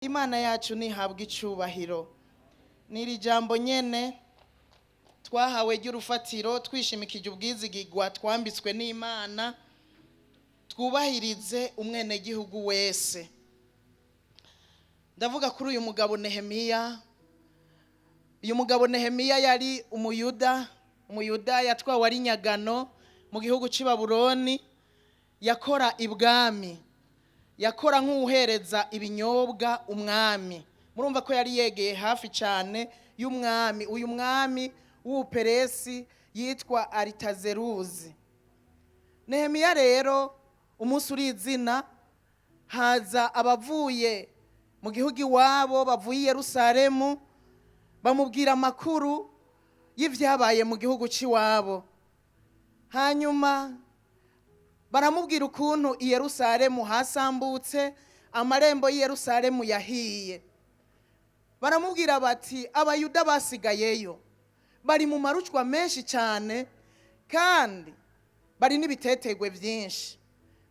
Imana yacu ntihabwa icubahiro. Ni iri jambo nyene twahawe ry'urufatiro, twishimikije ubwizigirwa twambitswe n'Imana, twubahirize umwenegihugu wese. Ndavuga kuri uyu mugabo Nehemiya. Uyu mugabo Nehemiya yari Umuyuda. Umuyuda yatwawe ari nyagano mu gihugu cy'i Babuloni. Yakora ibwami, yakora nk'uhereza ibinyobwa umwami. Murumva ko yari yegeye hafi cyane y'umwami. Uyu mwami w'Ubuperesi yitwa Aritazeruzi. Nehemiya rero, umunsi uri izina, haza abavuye mu gihugu iwabo, bavuye i Yerusalemu, bamubwira amakuru y'ibyabaye mu gihugu cy'iwabo. Hanyuma baramubwira ukuntu i Yerusalemu hasambutse, amarembo y'i Yerusalemu yahiye. Baramubwira bati: "Abayuda basigayeyo bari mu marushwa menshi cyane, kandi bari n'ibitetegwe byinshi,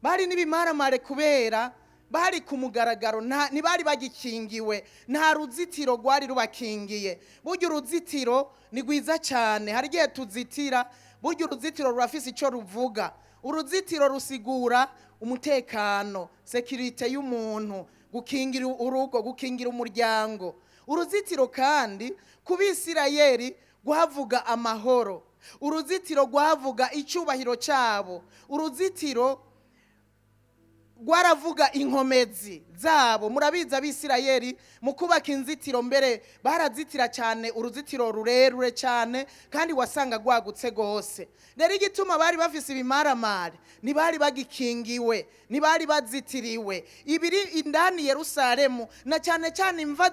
bari n'ibimaramare, kubera bari ku mugaragaro, ntibari bagikingiwe, nta ruzitiro rwari rubakingiye." Burya uruzitiro ni rwiza cyane. Hari igihe tuzitira. Burya uruzitiro rurafise icyo ruvuga. Uruzitiro rusigura umutekano, sécurité y'umuntu, gukingira urugo, gukingira umuryango. Uruzitiro kandi ku Bisirayeli rwavuga amahoro. Uruzitiro rwavuga icyubahiro cyabo. Uruzitiro rwaravuga inkomezi zabo. Murabizi, Abisirayeli mu kubaka inzitiro mbere barazitira cyane, uruzitiro rurerure cyane, kandi wasanga rwagutse rwose. Rero igituma bari bafise ibimaramare, ntibari bagikingiwe, ntibari bazitiriwe. Ibiri indani Yerusalemu, na cyane cyane imva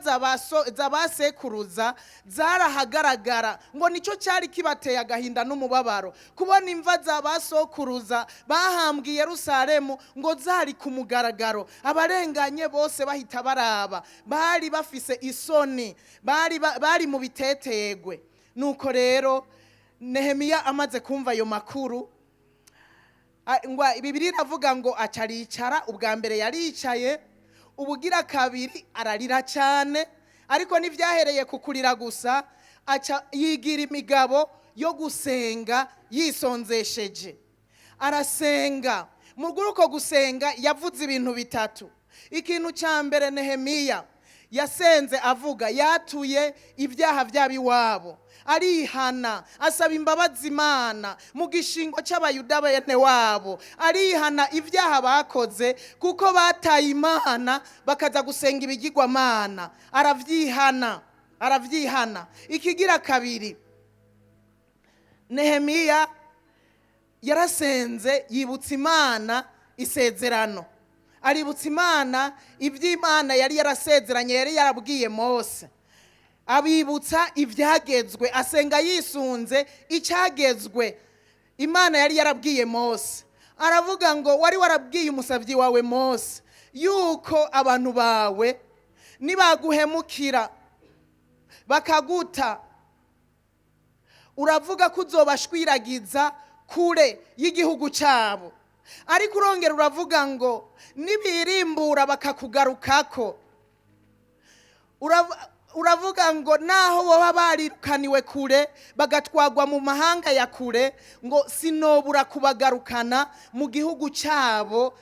z'abasekuruza, zarahagaragara. Ngo nicyo cyari kibateye agahinda n'umubabaro, kubona imva z'abasokuruza bahambwe i Yerusalemu ngo zari ku mugaragaro, abarenganye bose bahita baraba. Bari bafise isoni, bari mu bitetegwe. Nuko rero Nehemiya amaze kumva ayo makuru, ngo Bibiliya iravuga ngo acaricara. Ubwa mbere yaricaye, ubugira kabiri ararira cyane. Ariko ntibyahereye ku kurira gusa, aca yigira imigabo yo gusenga yisonzesheje. Arasenga. Mu uko gusenga yavuze ibintu bitatu. Ikintu cya mbere Nehemiya yasenze avuga, yatuye ibyaha by'abiwabo, arihana, asaba imbabazi Imana mu gishingo cy'Abayuda bene wabo. Arihana ibyaha bakoze, kuko bataye Imana bakaza gusenga ibigirwamana. Arabyihana, arabyihana. Ikigira kabiri, Nehemiya yarasenze yibutsa Imana isezerano, aributsa Imana iby'Imana yari yarasezeranye, yari yarabwiye Mose, abibutsa ibyagezwe. Asenga yisunze icyagezwe Imana yari yarabwiye Mose. Aravuga ngo: "Wari warabwiye umusabyi wawe Mose yuko abantu bawe nibaguhemukira bakaguta, uravuga ko uzobashwiragiza kure y'igihugu cyabo. Ariko urongera uravuga ngo nibirimbura bakakugarukako, uravuga ngo naho baba barirukaniwe kure, bagatwagwa mu mahanga ya kure, ngo sinobura kubagarukana mu gihugu cyabo,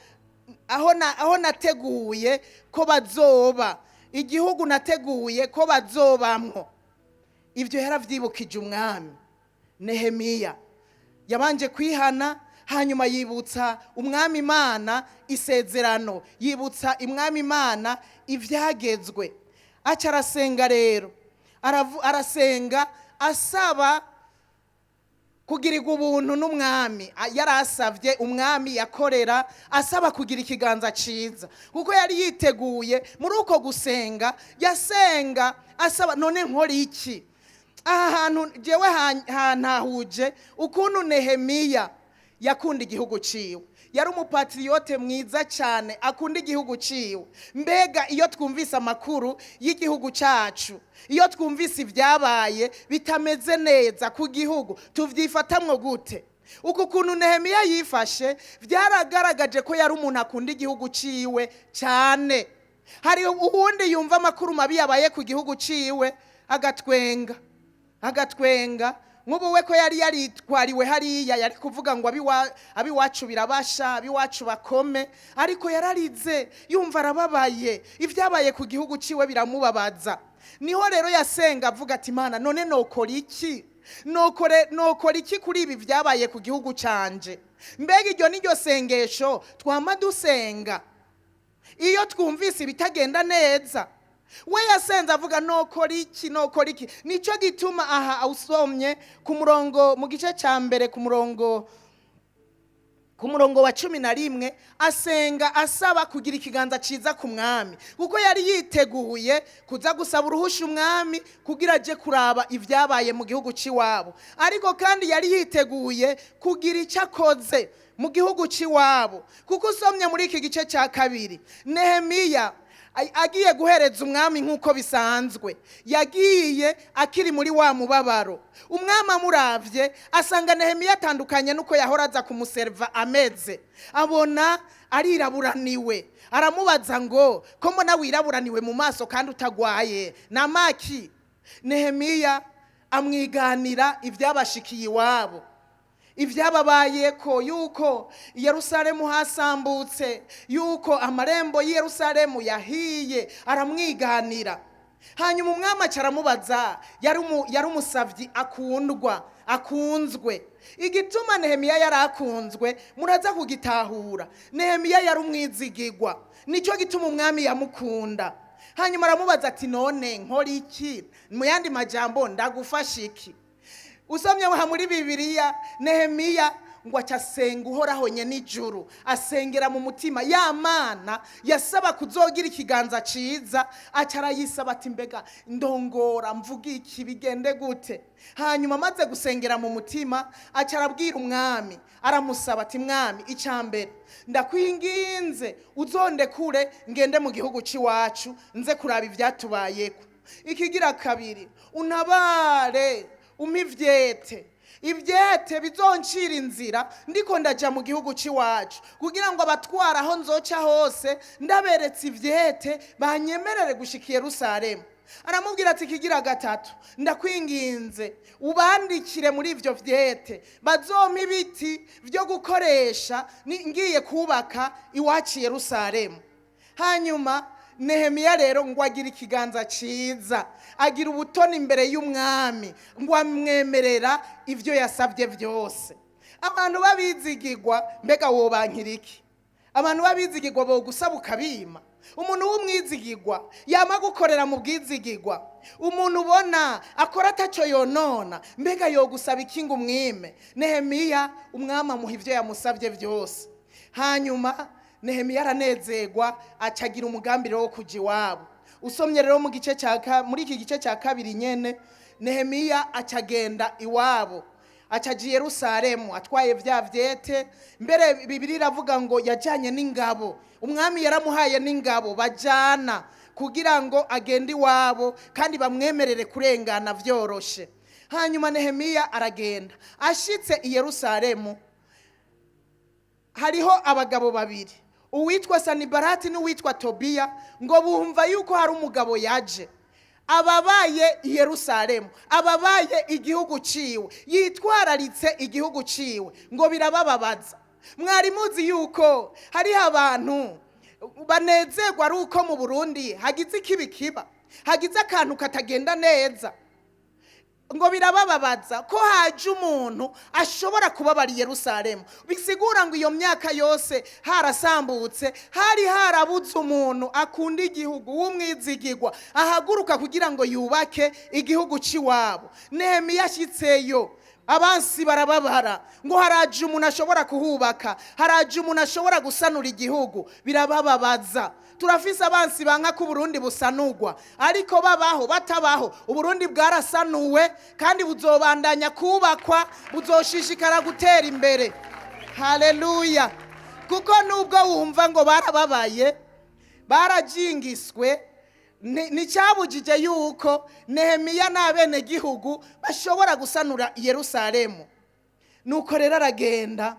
aho nateguye ko bazoba, igihugu nateguye ko bazobamwo." Ibyo yarabyibukije umwami. Nehemiya yabanje kwihana, hanyuma yibutsa umwami Imana isezerano, yibutsa umwami Imana ibyagezwe. Aca arasenga rero. Arasenga asaba kugirirwa ubuntu n'umwami. Yari asabye umwami yakorera, asaba kugira ikiganza cyiza, kuko yari yiteguye. Muri uko gusenga yasenga asaba: "None nkora iki?" Aha hantu jewe hantahuje ukuntu Nehemiya yakunda igihugu ciwe. Yari umupatriote mwiza cyane, akunda igihugu ciwe. Mbega iyo twumvise amakuru y'igihugu cyacu, iyo twumvise ibyabaye bitameze neza ku gihugu, tuvyifatamwo gute? Uku kuntu Nehemiya yifashe byaragaragaje ko yari umuntu akunda igihugu ciwe cyane. Hari uwundi yumva amakuru mabi yabaye ku gihugu ciwe agatwenga, agatwenga. Nk'ubu we ko yari yaritwariwe hariya, yari kuvuga ngo abiwacu birabasha, abiwacu bakome, ariko yararize, yumva arababaye, ibyabaye ku gihugu ciwe biramubabaza. Niho rero yasenga avuga ati: "Imana, none nokora iki? Nokora iki kuri ibi byabaye ku gihugu canje?" Mbega iryo ni ryo sengesho twama dusenga iyo twumvise ibitagenda neza? We yasenze avuga: "Nokora iki? Nokora iki?" Nicyo gituma aha usomye ku murongo, mu gice cya mbere, ku murongo wa 11, asenga asaba kugira ikiganza cyiza ku mwami, kuko yari yiteguye kuza gusaba uruhusha umwami kugira ajye kuraba ibyabaye mu gihugu cy'iwabo, ariko kandi yari yiteguye kugira icyo akoze mu gihugu cy'iwabo. Kuko usomye muri iki gice cya kabiri, Nehemiya agiye guhereza umwami nk'uko bisanzwe, yagiye akiri muri wa mubabaro. Umwami amuravye asanga Nehemiya atandukanye n'uko yahora aza kumuserva ameze, abona ariraburaniwe. Aramubaza ngo: "Ko mbona wiraburaniwe mu maso kandi utagwaye, namaki?" Nehemiya amwiganira ibyabashikiye iwabo, ibyababaye, ko yuko i Yerusalemu hasambutse, yuko amarembo y'i Yerusalemu yahiye. Aramwiganira, hanyuma umwami aca aramubaza. Yari umusavyi akundwa, akunzwe. Igituma Nehemiya yari akunzwe muraza kugitahura. Nehemiya yari umwizigigwa, nicyo gituma umwami yamukunda. Hanyuma aramubaza ati: "None nkora iki? Mu yandi majambo, ndagufasha iki?" Usomye aha muri Bibiliya, Nehemiya ngo aca asenga Uhoraho nyen'ijuru, asengera mu mutima ya Mana yasaba kuzogira ikiganza ciza. Aca arayisaba ati: "Mbega ndongora, mvuga iki? Bigende gute?" Hanyuma amaze gusengera mu mutima, aca arabwira umwami, aramusaba ati: "Mwami, icya mbere ndakwinginze uzondekure ngende mu gihugu c'iwacu, nze kuraba ivyatubayeko. Ikigira kabiri, untabare, umpe ivyete, ivyete bizoncira inzira ndiko ndaja mu gihugu c'iwacu, kugira ngo abatwara aho nzoca hose ndaberetse ivyete banyemerere gushika i Yerusalemu." Aramubwira ati: "Ikigira gatatu, ndakwinginze ubandikire muri ivyo vyete bazompa ibiti vyo gukoresha ngiye kubaka iwacu i Yerusalemu." Hanyuma Nehemiya rero ngo agira ikiganza ciza, agira ubutoni imbere y'umwami, ngo amwemerera ibyo yasabye byose. Abantu babizigirwa, mbega wobankira iki? Abantu babizigirwa bogusaba ukabima? Umuntu w'umwizigirwa yama gukorera mu bwizigirwa, umuntu ubona akora ataco yonona, mbega yogusaba iki ngo umwime? Nehemiya umwami amuha ibyo yamusabye byose. Hanyuma Nehemiya aranezerwa, acagira umugambi rero wo kuja iwabo. Usomye rero mu gice cya muri iki gice cya kabiri nyene, Nehemiya acagenda iwabo, acaja i Yerusalemu atwaye vya vyete. Mbere Bibiliya iravuga ngo yajanye n'ingabo, umwami yaramuhaye n'ingabo bajana kugira ngo agende iwabo kandi bamwemerere kurengana vyoroshe. Hanyuma Nehemiya aragenda. Ashitse i Yerusalemu, hariho abagabo babiri, uwitwa Sanibarati n'uwitwa Tobiya, ngo bumva yuko hari umugabo yaje ababaye i Yerusalemu, ababaye igihugu ciwe, yitwararitse igihugu ciwe, ngo birabababaza. Mwari muzi yuko hariho abantu banezerwa ari uko mu Burundi hagize ikibi kiba, hagize akantu katagenda neza? Ngo birabababaza ko haje umuntu ashobora kubabara i Yerusalemu. Bisigura ngo iyo myaka yose harasambutse, hari harabuze umuntu akunda igihugu w'umwizigirwa ahaguruka kugira ngo yubake igihugu cy'iwabo. Nehemiya ashyitseyo, abansi barababara, ngo haraje umuntu ashobora kuhubaka, haraje umuntu ashobora gusanura igihugu, birabababaza. Turafise abansi banka ko Uburundi busanurwa, ariko babaho batabaho, Uburundi bwarasanuwe kandi buzobandanya kubakwa, buzoshishikara gutera imbere. Haleluya! Kuko nubwo wumva ngo barababaye, barajingiswe, nticyabujije yuko Nehemiya n'abenegihugu bashobora gusanura Yerusalemu. Nuko rero aragenda,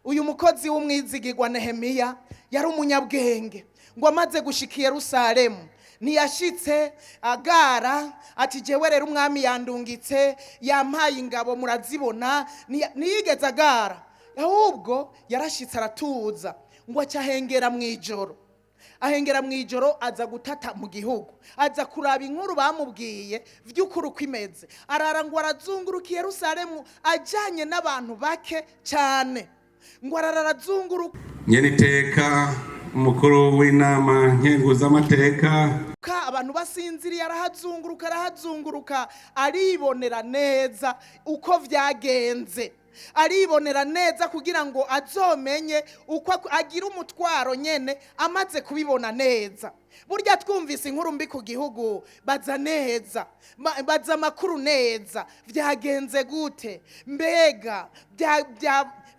uyu mukozi w'umwizigirwa Nehemiya. Yari umunyabwenge. Ngo amaze gushika i Yerusalemu, ntiyashitse agara ati: "Jewe rero umwami yandungitse, yampaye ingabo, murazibona." Ntiyigeze agara, ahubwo yarashitse aratuza. Ngo aca ahengera mu ijoro, ahengera mu ijoro, aza gutata mu gihugu, aza kuraba inkuru bamubwiye vy'ukuri uko imeze. Arara ngo arazunguruka i Yerusalemu ajanye n'abantu bake cyane. Ngo arara arazunguruka. Nyeniteka umukuru w'inama nkenguzamateka. Abantu basinziriye, arahazunguruka, arahazunguruka, aribonera neza uko vyagenze, aribonera neza kugira ngo azomenye uko agira umutwaro nyene amaze kubibona neza. Burya twumvise inkuru mbi ku gihugu, baza neza, baza amakuru neza: vyagenze gute? Mbega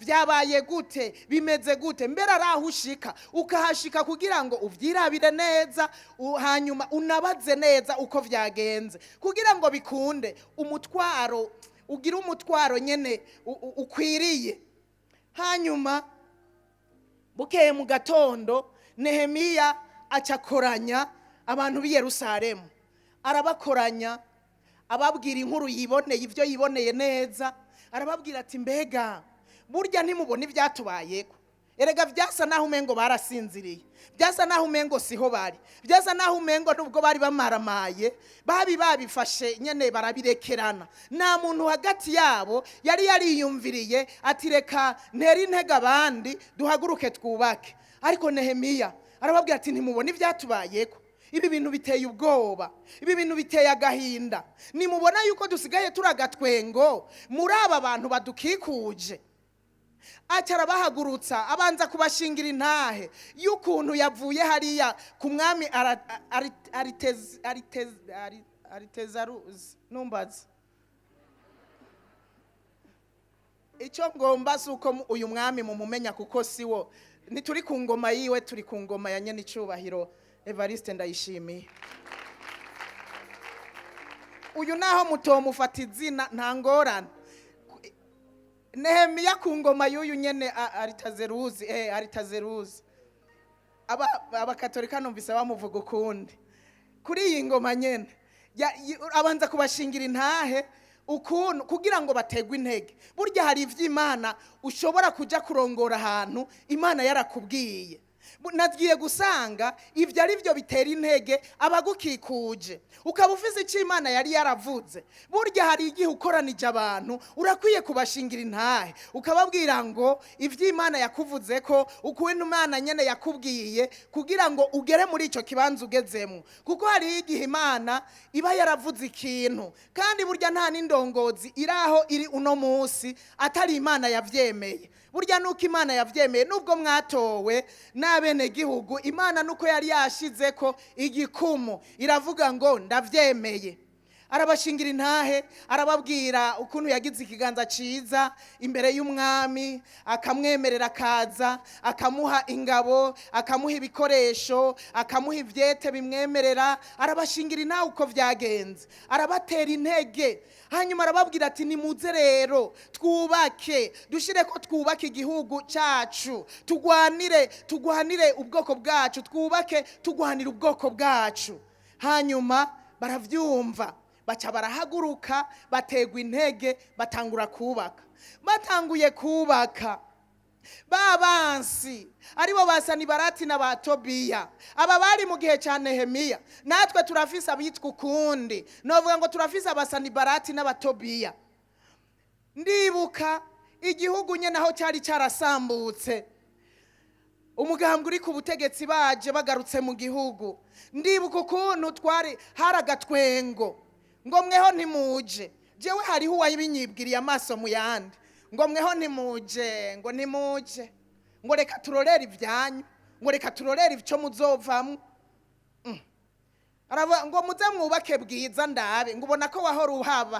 byabaye gute? Bimeze gute? Mbere ari aho ushika, ukahashika kugira ngo uvyirabire neza, hanyuma unabaze neza uko vyagenze, kugira ngo bikunde umutwaro, ugire umutwaro nyene ukwiriye. Hanyuma bukeye mu gatondo, Nehemiya acakoranya abantu b'i Yerusalemu, arabakoranya, ababwira inkuru yiboneye, ibyo yiboneye neza. Arababwira ati: "Mbega burya ntimubona ibyatubayeko? Erega byasa naho umengo barasinziriye, byasa naho umengo siho bari, byasa naho umengo nubwo bari bamaramaye, babi babifashe nyene barabirekerana. Nta muntu hagati yabo yari yariyumviriye ati: 'Reka ntere intege abandi, duhaguruke twubake.'" Ariko Nehemiya arababwira ati: "Ntimubona ibyatubayeko? Ibi bintu biteye ubwoba, ibi bintu biteye agahinda. Nimubona yuko dusigaye turi agatwengo muri aba bantu badukikuje?" Aca arabahagurutsa, abanza kubashingira intahe y'ukuntu yavuye hariya ku mwami Aritezaruzi. Numbaza icyo ngomba si uko uyu mwami mumumenya, kuko si wo, ntituri ku ngoma yiwe, turi ku ngoma ya nyenicubahiro Evariste Ndayishimiye. Uyu naho mutomufata izina, nta ngorane. Nehemiya ku ngoma y'uyu nyene Aritazeruzi, Aritazeruzi, abakatolika numvise bamuvuga ukundi. Kuri iyi ngoma nyene abanza kubashingira intahe ukuntu kugira ngo bategwe intege. Burya hari ivy'Imana ushobora kuja kurongora ahantu Imana yarakubwiye. Nagiye gusanga ibyo ari byo bitera intege abagukikuje, ukaba ufise icyo Imana yari yaravuze. Burya hari igihe ukoranije abantu, urakwiye kubashingira intahe, ukababwira ngo iby'Imana yakuvuze ko ukuntu Imana nyene yakubwiye kugira ngo ugere muri icyo kibanza ugezemo, kuko hari igihe Imana iba yaravuze ikintu. Kandi burya nta n'indongozi iri aho iri uno munsi atari Imana yavyemeye. Burya nuko Imana yavyemeye, nubwo mwatowe n'abenegihugu, Imana nuko yari yashize ko igikumu, iravuga ngo: "Ndavyemeye." Arabashingira intahe, arababwira ukuntu yagize ikiganza ciza imbere y'umwami, akamwemerera akaza, akamuha ingabo, akamuha ibikoresho, akamuha ivyete bimwemerera. Arabashingira intahe uko vyagenze, arabatera intege, hanyuma arababwira ati: "Nimuze rero twubake, dushire ko twubake igihugu cacu, tugwanire, tugwanire ubwoko bwacu, twubake tugwanire ubwoko bwacu." Hanyuma baravyumva, baca barahaguruka, bategwa intege, batangura kubaka. Batanguye kubaka, ba bansi aribo ba Sanibarati na ba Tobiya, aba bari mu gihe cya Nehemiya. Natwe turafise abitwa ukundi, novuga ngo turafise abasanibarati n'abatobiya. Ndibuka igihugu nyine aho cyari cyarasambutse, umugambwe uri ku butegetsi baje bagarutse mu gihugu. Ndibuka ukuntu twari hari agatwengo ngo: "Mweho ntimuje." Jewe hariho uwabinyibwiriye amaso mu yandi ngo: "Mweho ntimuje, ngo ntimuje, ngo reka turorere ibyanyu, ngo reka turorere icyo muzovamwo." Aravuga ngo: "Muze mwubake bwiza ndabe," ngo: "Ubona ko wahora uhaba,"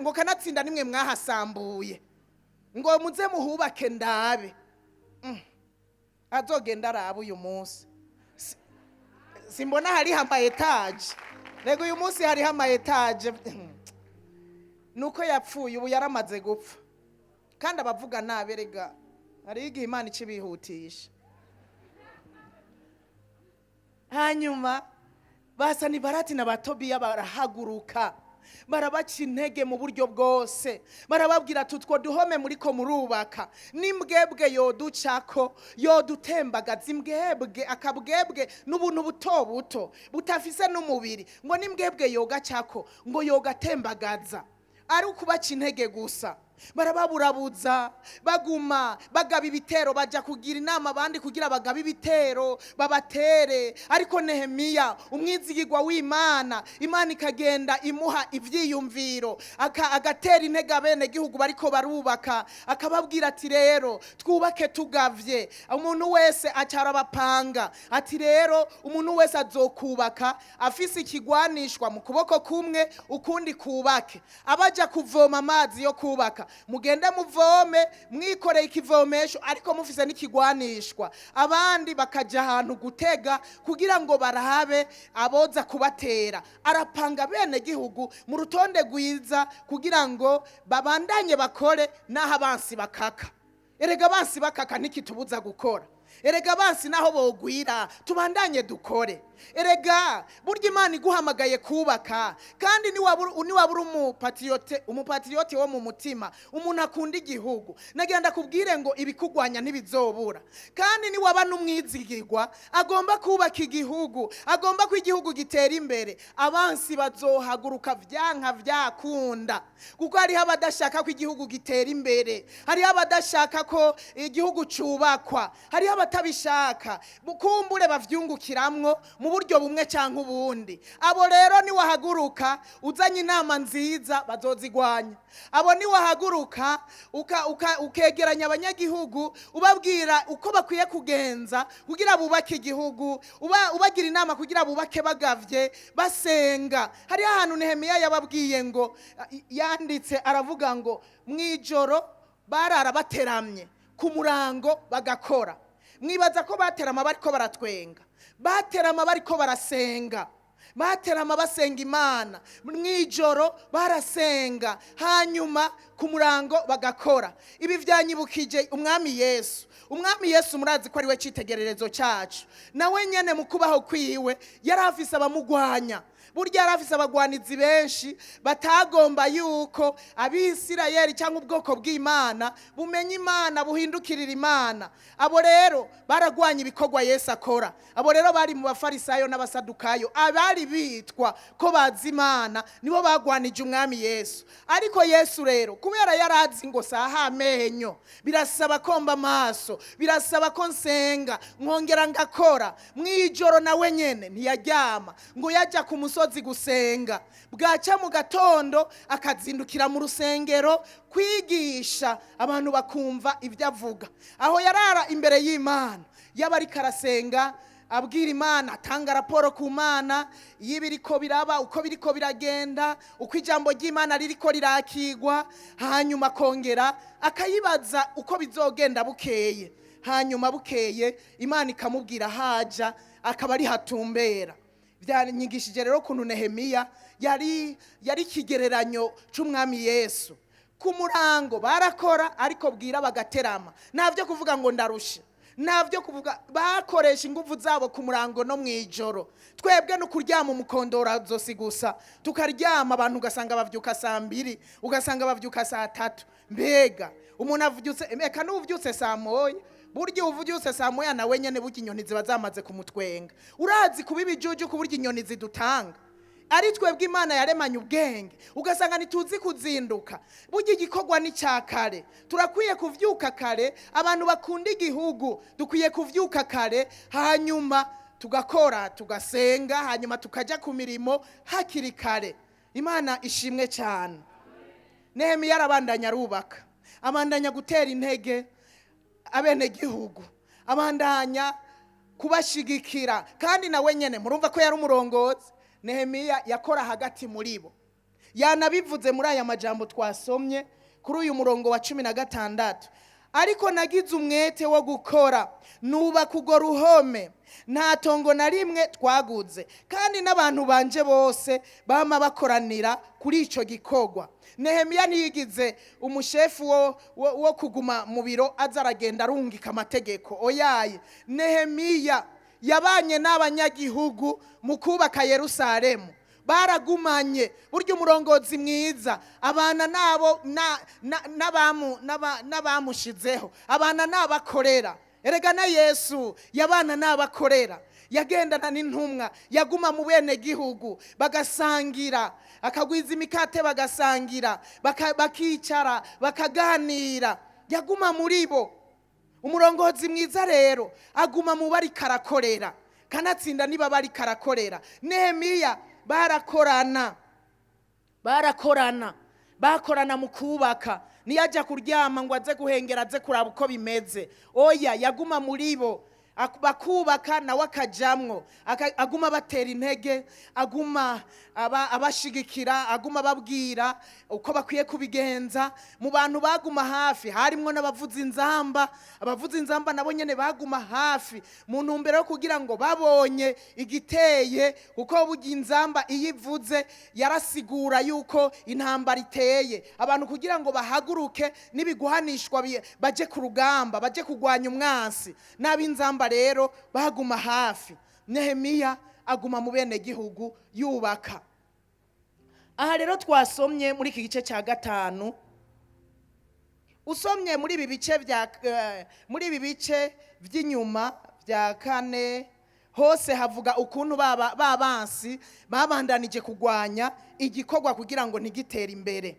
ngo: "Kanatsinda nimwe mwahasambuye," ngo: "Muze muhubake ndabe." Azogenda araba uyu munsi. Simbona hariho ama étages. Rego uyu munsi hariho ama étages. Nuko yapfuye, ubu yaramaze gupfa. Kandi abavuga nabi, rega hariho igihe Imana ica ibihutisha. Hanyuma ba Sanibarati na ba Tobiya barahaguruka, barabaca intege mu buryo bwose, barababwira ati: "Utwo duhome muriko murubaka, n'imbwebwe yoducako yodutembagaza." Imbwebwe, akabwebwe n'ubuntu buto buto butafise n'umubiri, ngo n'imbwebwe yogacako ngo yogatembagaza. Ari ukubaca intege gusa. Barababurabuza, baguma bagaba ibitero, bajya kugira inama abandi kugira bagabe ibitero babatere. Ariko Nehemiya, umwizigirwa w'Imana, Imana ikagenda imuha ibyiyumviro, agatera intege abenegihugu bariko barubaka, akababwira ati: "Rero twubake tugavye." Umuntu wese acara abapanga, ati: "Rero umuntu wese azokubaka afise ikigwanishwa mu kuboko kumwe, ukundi kubake. Abaja kuvoma amazi yo kubaka, mugende muvome mwikoreye ikivomesho, ariko mufise n'ikigwanishwa." Abandi bakaja ahantu gutega kugira ngo barabe aboza kubatera. Arapanga bene gihugu mu rutonde rwiza kugira ngo babandanye bakore n'aho abansi bakaka. Erega abansi bakaka ntikitubuza gukora. Erega abansi naho bogwira, tubandanye dukore. Erega burya Imana iguhamagaye kubaka, kandi niwabura umupatriote, umupatriote wo mu mutima, umuntu akunda igihugu, nagira ndakubwire ngo ibikugwanya ntibizobura. Kandi niwaba n'umwizigirwa agomba kubaka igihugu, agomba ko igihugu gitera imbere, abansi bazohaguruka vyanka vyakunda, kuko hariho abadashaka ko igihugu gitera imbere, hariho abadashaka ko igihugu cubakwa, hariho abatabishaka, kumbure bavyungukiramwo mu buryo bumwe cyangwa ubundi. Abo rero niwahaguruka uzanye inama nziza, bazozigwanya. Abo niwahaguruka ukegeranya abanyagihugu, ubabwira uko bakwiye kugenza kugira bubake igihugu, ubagira inama kugira bubake bagavye, basenga. Hariho ahantu Nehemiya yababwiye ngo, yanditse aravuga ngo mu ijoro barara bateramye, ku murango bagakora. Mwibaza ko baterama bariko baratwenga? Baterama bariko barasenga, baterama basenga Imana. Mu ijoro barasenga, hanyuma ku murango bagakora. Ibi byanyibukije Umwami Yesu. Umwami Yesu murazi ko ari we cyitegererezo cyacu. Nawe nyene mu kubaho kwiwe yari afise abamugwanya. Burya yari afise abagwanizi benshi batagomba yuko Abisirayeli cyangwa ubwoko bw'Imana bumenya Imana, buhindukirira Imana. Abo rero baragwanya ibikorwa Yesu akora. Abo rero bari mu Bafarisayo n'Abasadukayo, abari bitwa ko bazi Imana, nibo bagwanije Umwami Yesu. Ariko Yesu rero, kubera yari azi ngo saha amenyo, birasaba ko mba amaso, birasaba ko nsenga nkongera ngakora mu ijoro, nawe nyene ntiyaryama, ngo yajya ku musozi gusenga, bwaca mu gatondo akazindukira mu rusengero kwigisha, abantu bakumva ibyo avuga. Aho yarara imbere y'Imana, yaba ariko arasenga, abwira Imana, atanga raporo ku Mana y'ibiriko biraba, uko biriko biragenda, uko ijambo ry'Imana ririko rirakigwa, hanyuma akongera akayibaza uko bizogenda bukeye. Hanyuma bukeye Imana ikamubwira haja, akaba ari hatumbera. Byanyigishije rero ukuntu Nehemiya yari ikigereranyo c'Umwami Yesu. Ku murango barakora, ariko bwira bagaterama. Nta byo kuvuga ngo ndarushe, nta byo kuvuga. Bakoresha ingufu zabo ku murango no mu ijoro. Twebwe no kuryama umukondora zosi gusa, tukaryama, abantu ugasanga bavyuka saa 2, ugasanga bavyuka saa 3. Mbega umuntu avyutse, eka n'uvyutse saa 1, burya uvyutse saa 1 nawe nyene, burya inyoni ziba zamaze kumutwenga. Urazi kuba ibijuju ku buryo inyoni zidutanga? Ari twebwe Imana yaremanye ubwenge, ugasanga ntituzi kuzinduka. Burya igikorwa ni cya kare, turakwiye kuvyuka kare. Abantu bakunda igihugu dukwiye kuvyuka kare, hanyuma tugakora, tugasenga, hanyuma tukajya ku mirimo hakiri kare. Imana ishimwe cyane. Nehemiya arabandanya arubaka, abandanya gutera intege abenegihugu, abandanya kubashigikira. Kandi nawe nyene murumva ko yari umurongozi. Nehemiya yakora hagati muri bo. Yanabivuze muri aya majambo twasomye kuri uyu murongo wa 16: "Ariko nagize umwete wo gukora, nubaka urwo ruhome. Nta tongo na rimwe twaguze, kandi n'abantu banje bose bama bakoranira kuri ico gikorwa." Nehemiya ntiyigize umushefu wo kuguma mu biro aza aragenda arungika amategeko. Oyaye, Nehemiya Yabanye n'abanyagihugu mu kubaka Yerusalemu, baragumanye. Burya umurongozi mwiza abana nabo n'abamushizeho, abana n'abakorera. Erega na Yesu yabana n'abakorera, yagendana n'intumwa, yaguma mu bene gihugu bagasangira, akagwiza imikate bagasangira, bakicara bakaganira, yaguma muri bo. Umurongozi mwiza rero aguma mu bari karakorera, kanatsinda niba bari karakorera. Nehemiya barakorana, barakorana, bakorana mu kubaka. Ntiyajya kuryama ngo aze guhengera, aze kuraba uko bimeze. Oya, yaguma muri bo, bakubaka nawe akajamwo, aguma abatera intege, aguma abashigikira, aguma ababwira uko bakwiye kubigenza. Mu bantu baguma hafi harimwo n'abavuza inzamba. Abavuza inzamba nabo nyene baguma hafi mu ntumbero yo kugira ngo babonye igiteye, kuko burya inzamba iyo ivuze yarasigura yuko intambara iteye, abantu kugira ngo bahaguruke n'ibiguhanishwa baje ku rugamba, baje kurwanya umwansi. N'ab'inzamba rero baguma hafi. Nehemiya aguma mu bene gihugu yubaka. Aha rero twasomye muri iki gice cya gatanu, usomye muri ibi bice bya muri ibi bice by'inyuma bya kane hose, havuga ukuntu baba babansi babandanije kugwanya igikorwa kugira ngo ntigitere imbere,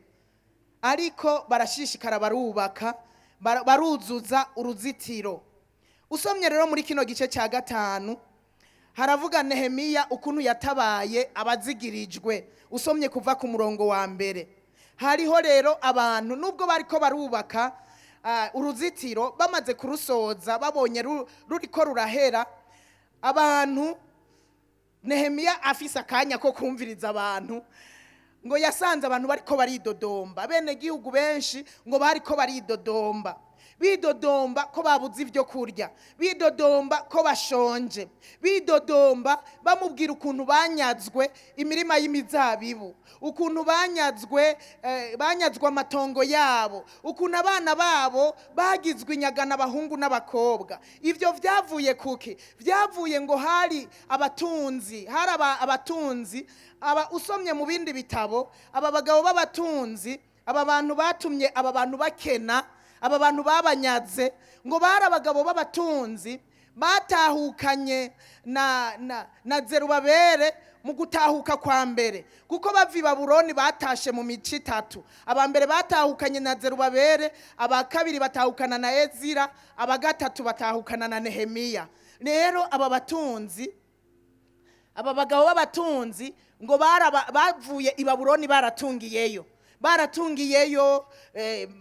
ariko barashishikara, barubaka, baruzuza uruzitiro. Usomye rero muri kino gice cya gatanu, haravuga Nehemiya ukuntu yatabaye abazigirijwe. Usomye kuva ku murongo wa mbere, hariho rero abantu nubwo bariko barubaka uruzitiro, bamaze kurusoza, babonye ruriko rurahera, abantu, Nehemiya afise akanya ko kumviriza abantu, ngo yasanze abantu bariko baridodomba. Bene gihugu benshi ngo bariko baridodomba, bidodomba ko babuze ibyo kurya, bidodomba ko bashonje, bidodomba bamubwira ukuntu banyazwe imirima y'imizabibu, ukuntu banyazwe amatongo yabo, ukuntu abana babo bagizwe inyagana, abahungu n'abakobwa. Ibyo byavuye kuki? Byavuye ngo hari abatunzi, hari abatunzi aba. Usomye mu bindi bitabo, aba bagabo b'abatunzi, aba bantu batumye aba bantu bakena, aba bantu babanyaze, ngo bari abagabo b'abatunzi batahukanye na Zerubabere mu gutahuka kwa mbere, kuko bava i Babuloni batashe mu mico itatu. Aba mbere batahukanye na Zerubabere, aba kabiri batahukana na Ezira, aba gatatu batahukana na Nehemiya. Rero aba batunzi, aba bagabo b'abatunzi, ngo bavuye i Babuloni baratungiyeyo, baratungiyeyo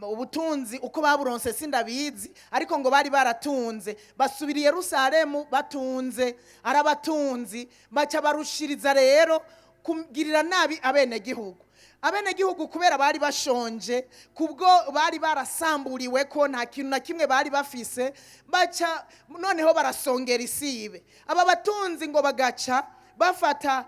ubutunzi. Uko baburonse sindabizi, ariko ngo bari baratunze. Basubira i Yerusalemu batunze, ari abatunzi, baca barushiriza rero kugirira nabi abenegihugu. Abenegihugu kubera bari bashonje, kubwo bari barasamburiwe ko nta kintu na kimwe bari bafise, baca noneho barasongera isibe. Aba batunzi ngo bagaca bafata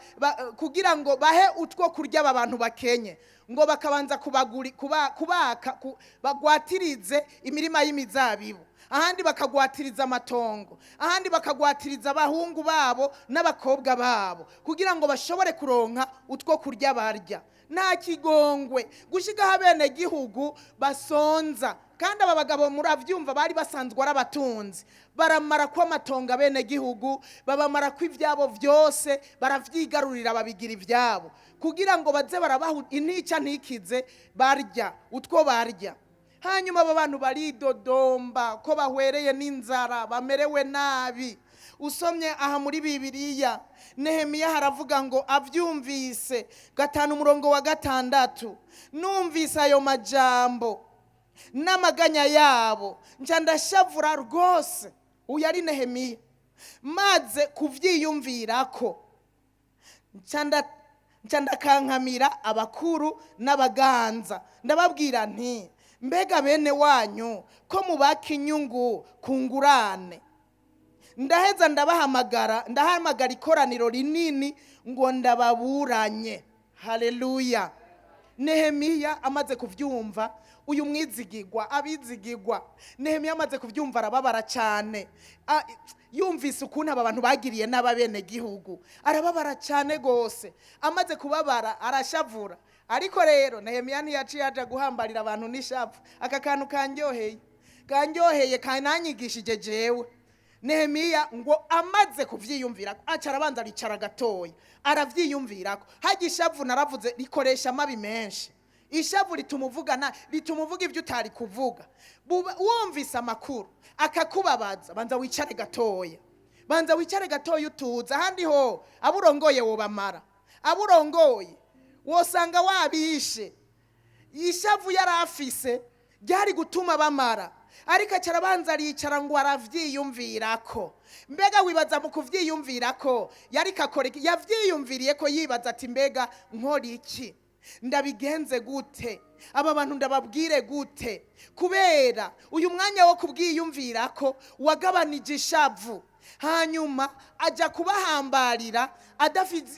kugira ngo bahe utwo kurya aba bantu bakenye, ngo bakabanza kubaka bagwatirize imirima y'imizabibu, ahandi bakagwatiriza amatongo, ahandi bakagwatiriza abahungu babo n'abakobwa babo, kugira ngo bashobore kuronka utwo kurya barya. Nta kigongwe gushikaho abenegihugu basonza. Kandi aba bagabo murabyumva bari basanzwe ari abatunzi, baramara ko amatongo abenegihugu, babamara ko ibyabo byose, baravyigarurira, babigira ibyabo, kugira ngo baze barabaha intica ntikize, barya utwo barya. Hanyuma aba bantu baridodomba ko bahwereye n'inzara, bamerewe nabi. Usomye aha muri Bibiliya, Nehemiya haravuga ngo abyumvise, 5 umurongo wa 6: "Numvise ayo majambo n'amaganya yabo, nca ndashavura rwose." Uyu ari Nehemiya. "Maze kuvyiyumvirako, nca ndakankamira abakuru n'abaganza, ndababwira nti: 'Mbega bene wanyu ko mubaka inyungu ku ngurane?' Ndaheza ndabahamagara, ndahamagara ikoraniro rinini ngo ndababuranye." Haleluya! Nehemiya amaze kubyumva, uyu mwizigigwa, abizigigwa, Nehemiya amaze kubyumva arababara cyane. Yumvise ukuntu aba bantu bagiriye n'ababenegihugu, arababara cyane rwose. Amaze kubabara arashavura. Ariko rero Nehemiya ntiyaciye aja guhambarira abantu n'ishavu. Aka kantu kanyoheye, kanyoheye, kananyigishije jewe. Nehemiya ngo amaze kuvyiyumvirako, aca arabanza aricara gatoya, aravyiyumvirako. Hajya ishavu, naravuze, rikoresha amabi menshi. Ishavu rituma uvugana, rituma uvuga ibyo utari kuvuga. Wumvise amakuru akakubabaza, banza wicare gatoya, banza wicare gatoya utuza. Ahandi ho abo urongoye wobamara, abo urongoye wosanga wabishe. Ishavu yari afise ryari gutuma bamara, ariko aca arabanza aricara ngo aravyiyumvirako. Mbega wibaza mu kuvyiyumvirako yariko akora iki? Yavyiyumviriye ko yibaza ati: "Mbega nkora iki? Ndabigenze gute? Aba bantu ndababwire gute?" Kubera uyu mwanya wo kubwiyumvirako wagabanije ishavu, hanyuma ajya kubahambarira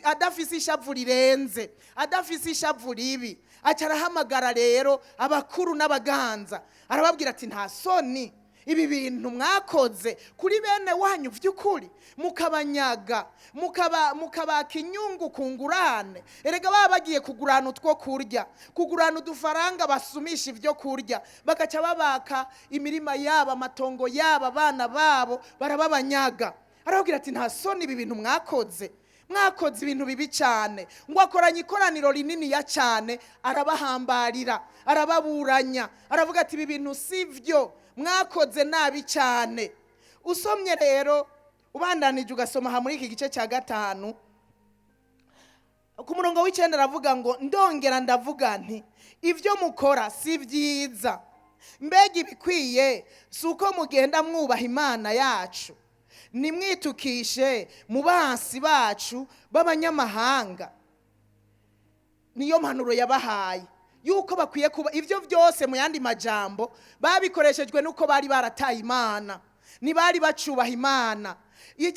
adafise ishavu rirenze, adafise ishavu ribi. Aca arahamagara rero abakuru n'abaganza, arababwira ati: "Nta soni ibi bintu mwakoze kuri bene wanyu by'ukuri, mukabanyaga, mukabaka inyungu ku ngurane?" Erega baba bagiye kugurana utwo kurya, kugurana udufaranga basumisha ibyo kurya, bagaca babaka imirima yabo, amatongo yabo, abana babo, barababanyaga. Arababwira ati: "Nta soni ibi bintu mwakoze? Mwakoze ibintu bibi cyane." Ngo akoranye ikoraniro rininiya cyane, arabahambarira, arababuranya, aravuga ati: "Ibi bintu si byo, mwakoze nabi cyane." Usomye rero, ubandanije ugasoma aha muri iki gice cya 5 ku murongo w'9, aravuga ngo: "Ndongera ndavuga nti: ibyo mukora si byiza. Mbega ibikwiye si uko mugenda mwubaha Imana yacu, nimwitukishe mu bansi bacu b'abanyamahanga?" Niyo mpanuro yabahaye yuko bakwiye kuba ibyo byose. Mu yandi majambo, babikoreshejwe nuko bari barataye Imana, ntibari bacubaha Imana.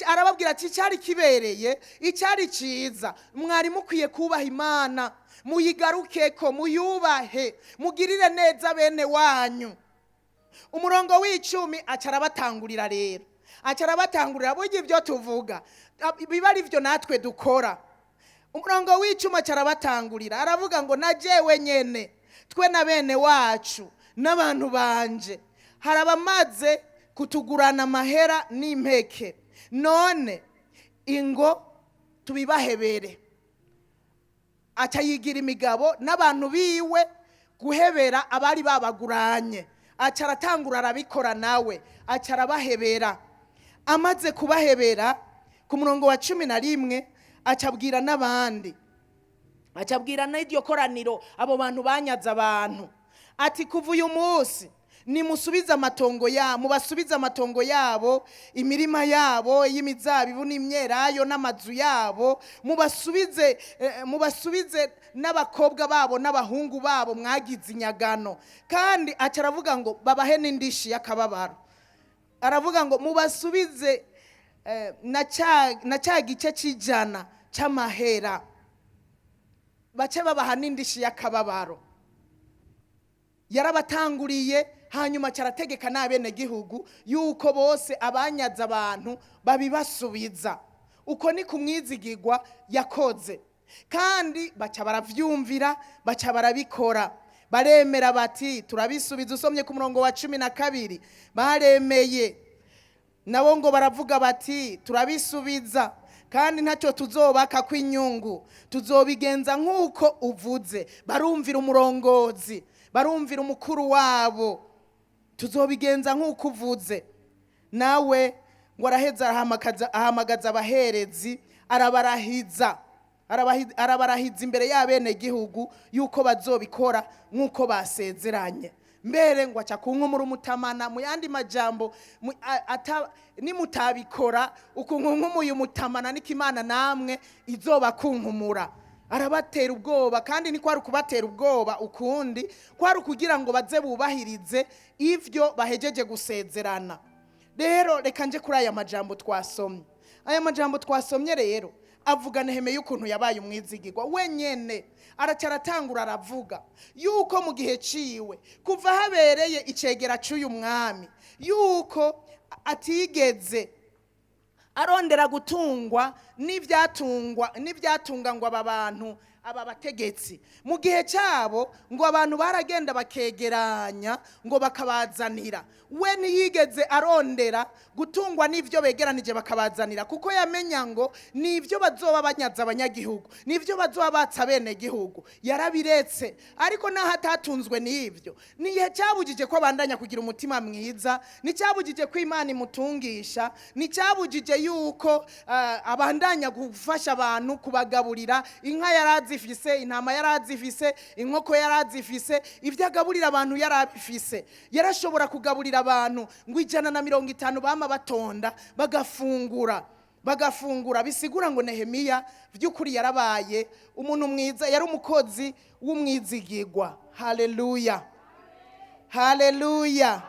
Arababwira ati: "Icyari kibereye, icyari cyiza, mwari mukwiye kubaha Imana, muyigarukeko, muyubahe, mugirire neza bene wanyu." Umurongo w'10 aca arabatangurira rero, aca arabatangurira. Burya ibyo tuvuga biba ari byo natwe dukora. Umurongo w'10 aca arabatangurira, aravuga ngo: "Na jewe nyene, twe na bene wacu n'abantu banje, hari abamaze kutugurana amahera n'impeke. None ingo tubibahebere." Aca yigira imigabo n'abantu biwe guhebera abari babaguranye. Aca aratangura arabikora nawe, aca arabahebera. Amaze kubahebera, ku murongo wa 11 aca abwira n'abandi, aca abwira n'iryo koraniro, abo bantu banyaze abantu, ati: "Kuva uyu munsi nimusubize amatongo yabo, mubasubize amatongo yabo, imirima yabo y'imizabibu n'imyelayo n'amazu yabo, mubasubize n'abakobwa babo n'abahungu babo mwagize inyagano." Kandi aca aravuga ngo babahe n'indishi y'akababaro. Aravuga ngo mubasubize na cya gice cy'ijana cy'amahera, bace babaha n'indishi y'akababaro. Yarabatanguriye, hanyuma cyarategeka n'abenegihugu yuko bose abanyaze abantu babibasubiza. Uko ni kumwizigirwa yakoze, kandi baca baravyumvira, baca barabikora, baremera bati: "Turabisubiza." Usomye ku murongo wa 12, baremeye nabo ngo baravuga bati: "Turabisubiza, kandi ntacyo tuzobaka kw'inyungu, tuzobigenza nk'uko uvuze." Barumvira umurongozi, barumvira umukuru wabo: "Tuzobigenza nk'uko uvuze." Nawe ngo araheza ahamagaza abaherezi, arabarahiza, arabarahiza imbere y'abenegihugu yuko bazobikora nk'uko basezeranye. Mbere ngo aca kunkumura umutamana. Mu yandi majambo, nimutabikora ukunkunkumuye umutamana, niko Imana namwe izoba kunkumura. Arabatera ubwoba, kandi ni kwari ukubatera ubwoba ukundi, kwari ukugira ngo baze bubahirize ivyo bahejeje gusezerana. Rero reka nje kuri aya majambo twasomye. Aya majambo twasomye rero Avuga Nehemiya ukuntu yabaye umwizigirwa wenyene. Araca aratangura aravuga yuko mu gihe ciwe, kuva habereye icegera c'uyu mwami, yuko atigeze arondera gutungwa n'ibyatungwa n'ibyatunga ngo aba bantu, aba bategetsi mu gihe cyabo, ngo abantu baragenda bakegeranya ngo bakabazanira. We ntiyigeze arondera gutungwa n'ibyo begeranije bakabazanira, kuko yamenya ngo nibyo bazoba banyaza abanyagihugu, nibyo bazoba batsa bene gihugu. Yarabiretse. Ariko naho atatunzwe n'ibyo, nihe cyabujije ko abandanya kugira umutima mwiza? Nticyabujije ko Imana imutungisha. Nticyabujije yuko abandanya gufasha abantu, kubagaburira. Inka yari azifise, intama yari azifise, inkoko yari azifise, ibyo agaburira abantu yari abifise. Yarashobora kugaburira abantu ngo 150 bama batonda bagafungura, bagafungura. Bisigura ngo Nehemiya by'ukuri yarabaye umuntu mwiza, yari umukozi w'umwizigirwa. Haleluya, haleluya!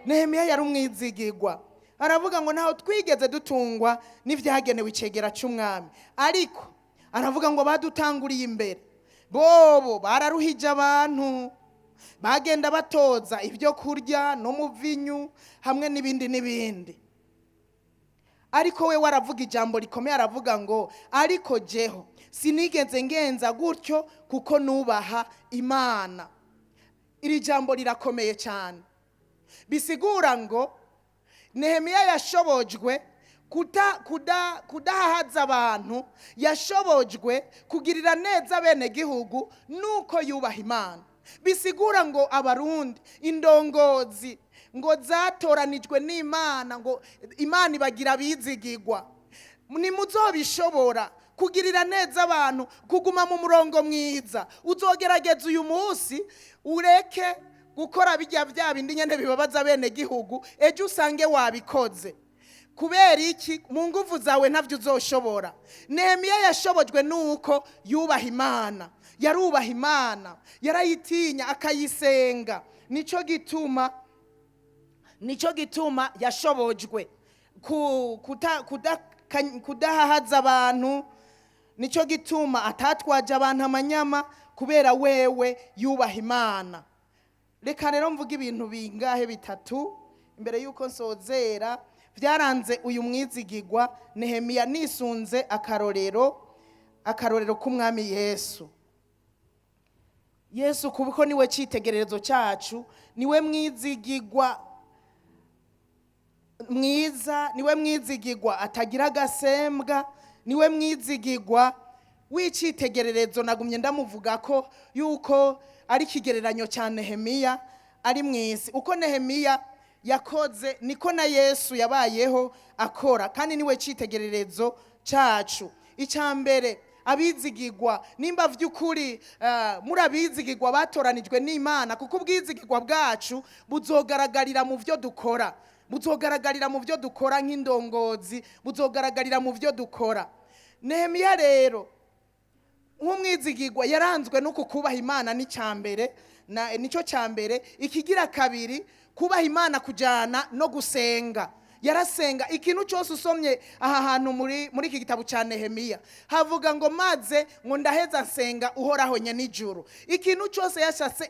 Nehemiya yari umwizigirwa. Aravuga ngo ntaho twigeze dutungwa n'ibyagenewe icegera cy'umwami. Ariko aravuga ngo badutanguriye imbere bobo bararuhije abantu, bagenda batoza ibyo kurya n'umuvinyu hamwe n'ibindi n'ibindi. Ariko we waravuga ijambo rikomeye, aravuga ngo ariko jeho sinigeze ngenza gutyo kuko nubaha Imana. Iri jambo rirakomeye cyane. Bisigura ngo Nehemiya yashobojwe kudahahaza abantu, yashobojwe kugirira neza bene gihugu nuko yubaha Imana. Bisigura ngo Abarundi, indongozi ngo zatoranijwe n'Imana, ngo Imana ibagira abizigigwa, nimuzobishobora kugirira neza abantu, kuguma mu murongo mwiza. Uzogerageza uyu munsi ureke gukora bijya bya bindi nyine bibabaza bene gihugu, ejo usange wabikoze. Kubera iki? Mu nguvu zawe ntabyo uzoshobora. Nehemiya yashobojwe nuko yubaha Imana. Yarubaha Imana, yarayitinya, akayisenga. Nicyo gituma yashobojwe kudahahaza abantu. Nicyo gituma atatwaje abantu amanyama, kubera wewe yubaha Imana. Reka rero mvuge ibintu bingahe, bitatu, imbere y'uko nsozera, byaranze uyu mwizigigwa Nehemiya, nisunze akarorero k'Umwami Yesu. Yesu kuko niwe cyitegererezo cyacu, niwe mwizigigwa mwiza, niwe mwizigigwa atagira agasembwa, niwe mwizigigwa w'icyitegererezo. Nagumye ndamuvuga ko yuko ari ikigereranyo cya Nehemiya ari mu isi. Uko Nehemiya yakoze niko na Yesu yabayeho akora, kandi niwe cyitegererezo cyacu. Icya mbere, abizigigwa, nimba by'ukuri muri abizigigwa batoranijwe n'Imana, kuko ubwizigigwa bwacu buzogaragarira mu byo dukora, buzogaragarira mu byo dukora nk'indongozi, buzogaragarira mu byo dukora. Nehemiya rero nk'umwizigigwa yaranzwe n'uku kubaha Imana. N'icyambere, nicyo cya mbere. Ikigira kabiri, kubaha Imana kujyana no gusenga. Yarasenga. Ikintu cyose usomye aha hantu muri iki gitabo cya Nehemiya, havuga ngo maze ngo ndaheza nsenga Uhoraho nyenijuru. Ikintu cyose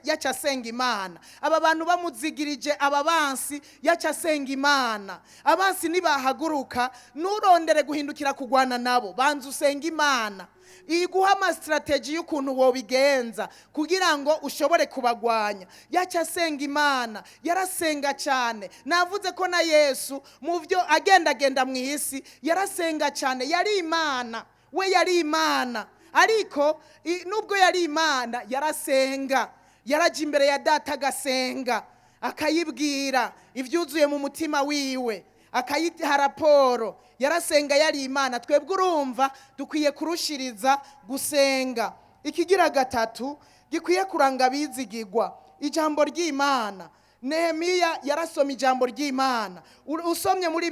yaca asenga Imana. Aba bantu bamuzigirije, aba bansi, yaca asenga Imana. Abansi nibahaguruka, nturondere guhindukira kugwana nabo, banza usenga Imana iguha ama stratégies y'ukuntu wobigenza kugira ngo ushobore kubagwanya. Yaca asenga Imana, yarasenga cyane. Navuze ko na Yesu mu byo agendagenda mu isi yarasenga cyane. Yari Imana, we yari Imana, ariko nubwo yari Imana yarasenga. Yarajya imbere ya Data agasenga, akayibwira ibyuzuye mu mutima wiwe, akayiha raporo. Yarasenga, yari Imana. Twebwe urumva dukwiye kurushiriza gusenga. Ikigira gatatu gikwiye kuranga abizigigwa, ijambo ry'Imana. Nehemiya yarasoma ijambo ry'Imana. Usomye muri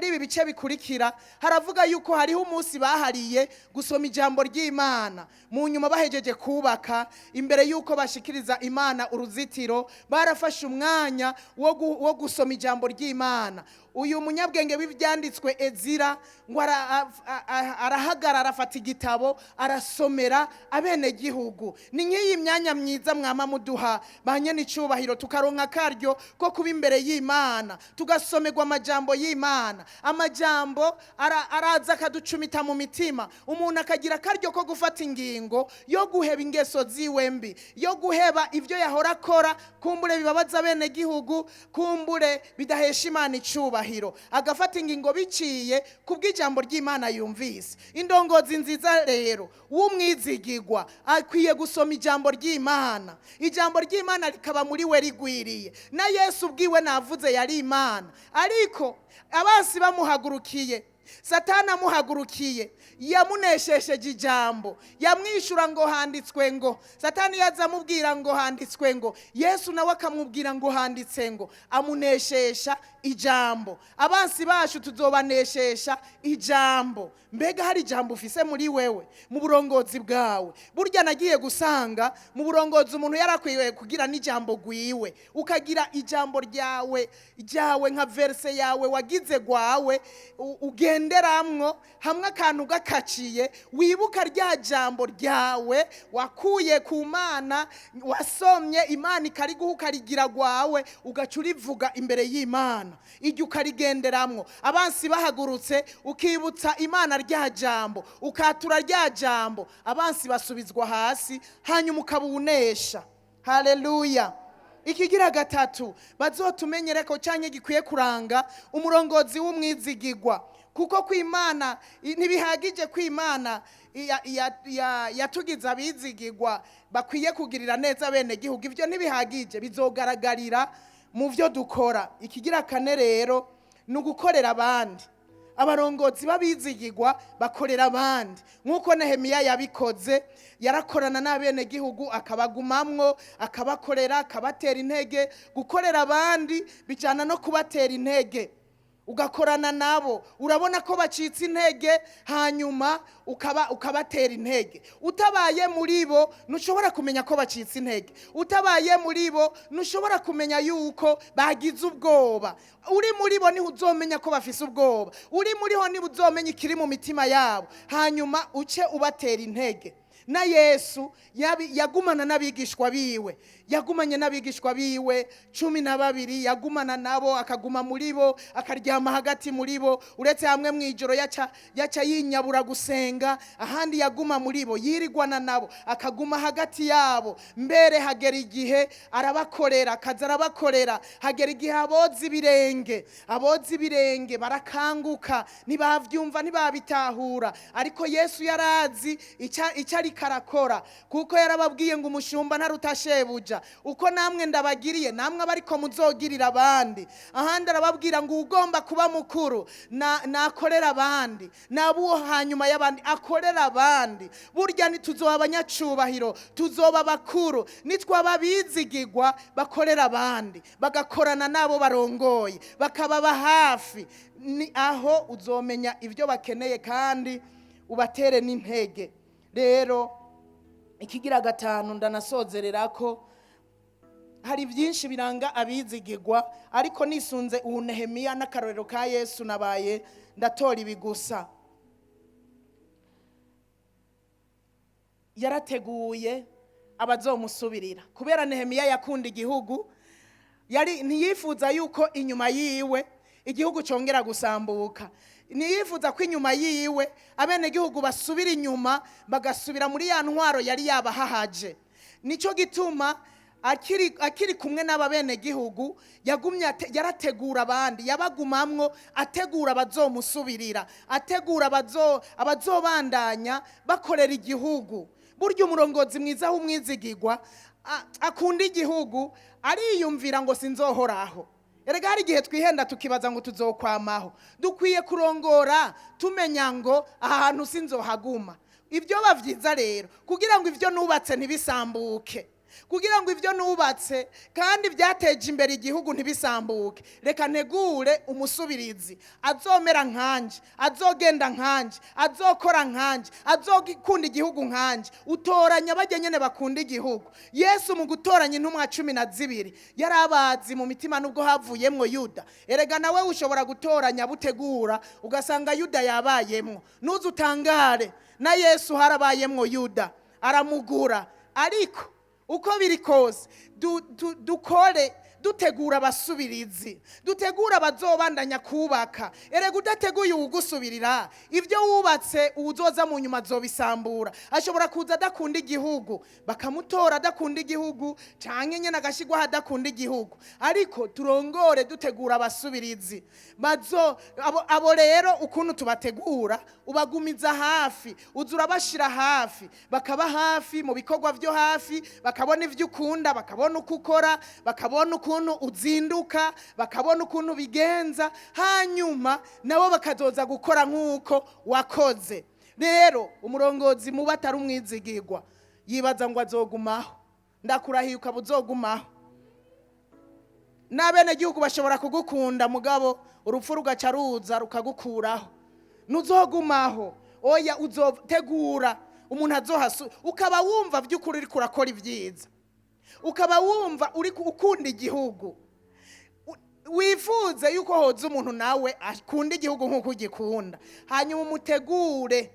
ibi bice bikurikira, haravuga yuko hariho umunsi bahariye gusoma ijambo ry'Imana. Mu nyuma bahejeje kubaka, imbere yuko bashikiriza Imana uruzitiro, barafashe umwanya wo gusoma ijambo ry'Imana. Uyu munyabwenge w'ibyanditswe Ezira ngo arahagarara, afata igitabo, arasomera abenegihugu. Ni nk'iyi myanya myiza mwama muduha ba nyenicubahiro, tukaronka akaryo ko kuba imbere y'Imana, tugasomerwa amajambo y'Imana. Amajambo araza akaducumita mu mitima, umuntu akagira akaryo ko gufata ingingo yo guheba ingeso ziwe mbi, yo guheba ibyo yahora akora, kumbure bibabaza abenegihugu, kumbure bidahesha Imana icubahiro, agafata ingingo biciye ku bw'ijambo ry'Imana yumvise. Indongozi nziza rero w'umwizigigwa akwiye gusoma ijambo ry'Imana, ijambo ry'Imana rikaba muri we rigwiriye. Na Yesu ubwiwe, navuze, yari Imana, ariko abansi bamuhagurukiye, Satani amuhagurukiye, yamuneshesheje ijambo. Yamwishyura ngo handitswe ngo. Satani yaza amubwira ngo handitswe ngo, Yesu nawe akamubwira ngo handitse ngo. Amuneshesha ijambo. Abansi bacu tuzobaneshesha ijambo. Mbega hari ijambo ufise muri wewe mu burongozi bwawe? Burya nagiye gusanga mu burongozi umuntu yarakwiye kugira n'ijambo gwiwe, ukagira ijambo ryawe nka verset yawe wagize gwawe ugenderamwo. Hamwe akantu gakaciye, wibuka rya jambo ryawe wakuye ku Mana, wasomye, Imana ikariguha, ukarigira gwawe, ugaca urivuga imbere y'Imana, iryo ukarigenderamwo. Abansi bahagurutse, ukibutsa Imana rya jambo, ukatura rya jambo, abansi basubizwa hasi, hanyuma ukaba uwunesha. Haleluya! Ikigira gatatu bazotumenyere ko cyangwa gikwiye kuranga umurongozi w'umwizigigwa, kuko kwimana ntibihagije kwimana yatugize abizigigwa bakwiye kugirira neza bene gihugu, ibyo ntibihagije, bizogaragarira mu byo dukora. Ikigira kane rero ni ugukorera abandi. Abarongozi b'abizigigwa bakorera abandi nk'uko Nehemiya yabikoze. Yarakorana n'abenegihugu, akabagumamwo, akabakorera, akabatera intege. Gukorera abandi bijyana no kubatera intege, ugakorana nabo. Urabona ko bacitse intege, hanyuma ukabatera intege. Utabaye muri bo ntushobora kumenya ko bacitse intege. Utabaye muri bo ntushobora kumenya yuko bagize ubwoba. Uri muri bo niho uzomenya ko bafise ubwoba. Uri muri ho niho uzomenya ikiri mu mitima yabo, hanyuma uce ubatera intege. Na Yesu yagumana n'abigishwa biwe, yagumanye n'abigishwa biwe 12, yagumana nabo, akaguma muri bo, akaryama hagati muri bo, uretse hamwe mu ijoro yaca yinyabura gusenga. Ahandi yaguma muri bo, yirigwana nabo, akaguma hagati yabo. Mbere hagera igihe arabakorera, akaza arabakorera, hagera igihe aboza ibirenge. Aboza ibirenge barakanguka, ntibavyumva, ntibabitahura, ariko Yesu yarazi icyo ariko arakora, kuko yarababwiye ngo umushumba ntaruta shebuja. Uko namwe ndabagiriye, namwe aba ariko muzogirira abandi. Ahandi arababwira ngo ugomba kuba mukuru nakorera abandi, naba uwo hanyuma y'abandi, akorera abandi. Burya ntituzoba abanyacubahiro, tuzoba abakuru nitwaba abizigigwa bakorera abandi, bagakorana n'abo barongoye, bakababa hafi. Ni aho uzomenya ibyo bakeneye kandi ubatere n'intege. Rero ikigira gatanu, ndanasozerera ko hari byinshi biranga abizigigwa, ariko nisunze ubu Nehemiya n'akarorero ka Yesu, nabaye ndatora ibi gusa. Yarateguye abazomusubirira. Kubera Nehemiya yakunda igihugu, yari ntiyifuza yuko inyuma yiwe igihugu cyongera gusambuka, ntiyifuza ko inyuma yiwe abenegihugu basubira inyuma, bagasubira muri ya ntwaro yari yabahahaje. Nicyo gituma akiri kumwe n'aba benegihugu yagumye yarategura abandi, yabagumamwo ategura abazomusubirira, ategura abazobandanya bakorera igihugu. Burya umurongozi mwiza w'umwizigigwa akunda igihugu, ariyumvira ngo sinzohoraho. Erega hari igihe twihenda tukibaza ngo tuzokwamaho. Dukwiye kurongora tumenya ngo aha hantu sinzohaguma. Ibyo bavyiza rero kugira ngo ibyo nubatse ntibisambuke. Kugira ngo ibyo nubatse kandi byateje imbere igihugu ntibisambuke, reka ntegure umusubirizi azomera nkanje, azogenda nkanje, azokora nkanje, azokunda igihugu nkanje. Utoranya bajya nyene bakunda igihugu. Yesu mu gutoranya intumwa 12 yarabazi mu mitima, nubwo havuyemwo Yuda. Erega nawe ushobora gutoranya butegura ugasanga Yuda yabayemwo, nuze utangare. Na Yesu harabayemwo Yuda aramugura. Ariko uko biri kose, dukore dutegura abasubirizi, dutegura abazobandanya kubaka. Erega udateguye uwugusubirira, ibyo wubatse uwuzoza mu nyuma azobisambura. Ashobora kuza adakunda igihugu, bakamutora adakunda igihugu, canke nyene agashyirwaho adakunda igihugu. Ariko turongore dutegura abasubirizi bazo. Abo rero ukuntu tubategura, ubagumiza hafi, uza urabashira hafi, bakaba hafi mu bikorwa byo hafi, bakabona ibyo ukunda, bakabona uko ukora, bakabona ukuntu uzinduka, bakabona ukuntu bigenza, hanyuma nabo bakazoza gukora nk'uko wakoze. Rero umurongozi muba atari umwizigirwa yibaza ngo azogumaho. Ndakurahiye, ukaba uzogumaho. N'abenegihugu bashobora kugukunda, mugabo urupfu rugaca ruza rukagukuraho, ntuzogumaho. Oya, uzotegura umuntu azohasu, ukaba wumva by'ukuri uriko urakora ibyiza, ukaba wumva uri ukunda igihugu, wifuze yuko hoza umuntu nawe akunda igihugu nk'uko ugikunda, hanyuma umutegure,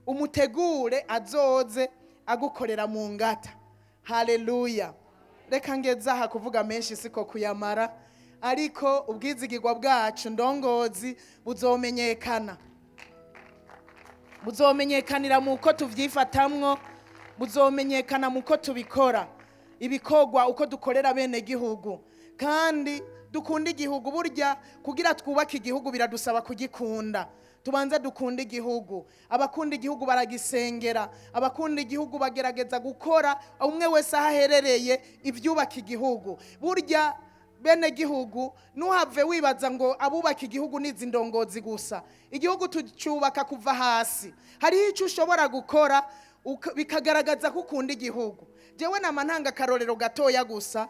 umutegure azoze agukorera mu ngata. Haleluya! Reka ngeze aha, kuvuga menshi siko kuyamara, ariko ubwizigirwa bwacu ndongozi buzomenyekana, buzomenyekanira mu uko tuvyifatamwo, buzomenyekana mu uko tubikora, ibikorwa uko dukorera bene gihugu, kandi dukunda igihugu. Burya kugira twubake igihugu biradusaba kugikunda. Tubanze dukunde igihugu. Abakunda igihugu baragisengera, abakunda igihugu bagerageza gukora umwe wese aho aherereye ibyubaka igihugu. Burya bene gihugu, ntuhave wibaza ngo abubaka igihugu n'izi ndongozi gusa. Igihugu tucyubaka kuva hasi. Hariho icyo ushobora gukora bikagaragaza ko ukunda igihugu. Jewe nama ntanga akarorero gatoya gusa,